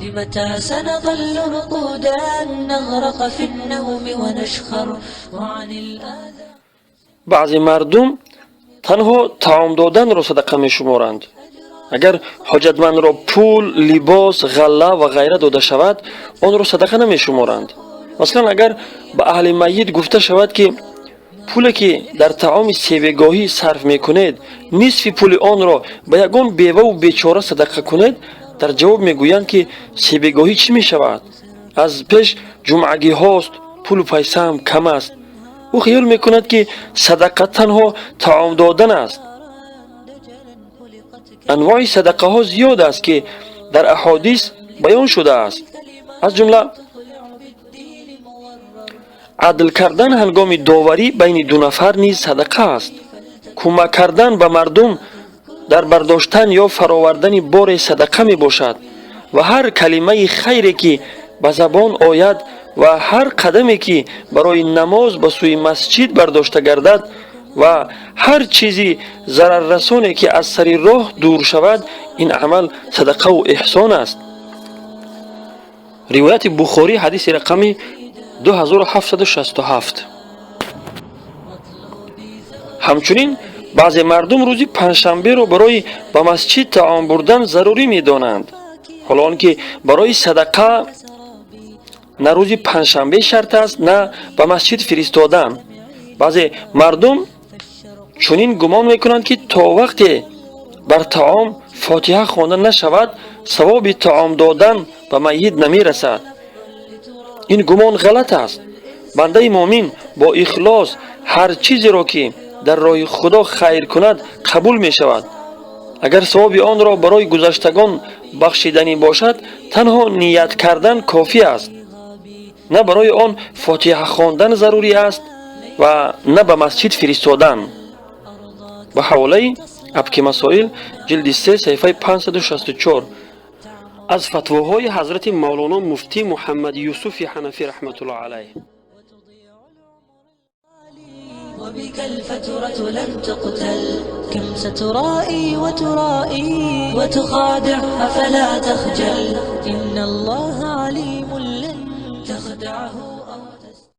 لمتى سنظل رقودا نغرق في النوم ونشخر وعن الآذى. Баъзе мардум танҳо таом доданро садақа мешуморанд. Агар ҳоҷатмандро пул, либос, ғалла ва ғайра дода шавад, онро садақа намешуморанд. Масалан, агар ба аҳли майит гуфта шавад, ки пуле, ки дар таоми себегоҳӣ сарф мекунед, нисфи пули онро ба ягон беваву бечора садақа кунед, дар ҷавоб мегӯянд, ки себегоҳӣ чӣ мешавад, аз пеш ҷумъагиҳост, пулу пайсаам кам аст. Ӯ хиёл мекунад, ки садақа танҳо таом додан аст. Анвои садақаҳо зиёд аст, ки дар аҳодис баён шудааст. Аз ҷумла адл кардан ҳангоми доварӣ байни ду нафар низ садақа аст. Кӯмак кардан ба мардум дар бардоштан ё фаровардани боре садақа мебошад ва ҳар калимаи хайре, ки ба забон ояд, ва ҳар қадаме, ки барои намоз ба сӯи масҷид бардошта гардад, ва ҳар чизи зараррасоне, ки аз сари роҳ дур шавад, ин амал садақаву эҳсон аст. Ривояти Бухорӣ, ҳадиси рақами 2767. Ҳамчунин баъзе мардум рӯзи панҷшанберо барои ба масҷид таом бурдан зарурӣ медонанд, ҳоло он ки барои садақа на рӯзи панҷшанбе шарт аст, на ба масҷид фиристодан. Баъзе мардум чунин гумон мекунанд, ки то вақте бар таом фотиҳа хонда нашавад, савоби таом додан ба майит намерасад. Ин гумон ғалат аст. Бандаи муъмин бо ихлос ҳар чизеро, ки дар роҳи Худо хайр кунад, қабул мешавад. Агар савоби онро барои гузаштагон бахшиданӣ бошад, танҳо ният кардан кофӣ аст. На барои он фотиҳа хондан зарурӣ аст ва на ба масҷид фиристодан. Ба ҳаволаи Абки Масоил, ҷилди 3, саҳифаи 564, аз фатвоҳои ҳазрати Мавлоно муфтӣ Муҳаммад Юсуфи Ҳанафӣ раҳматуллоҳ алайҳ. وبك الفترة لن تقتل، كم سترائي وترائي وتخادع، أفلا تخجل؟ إن الله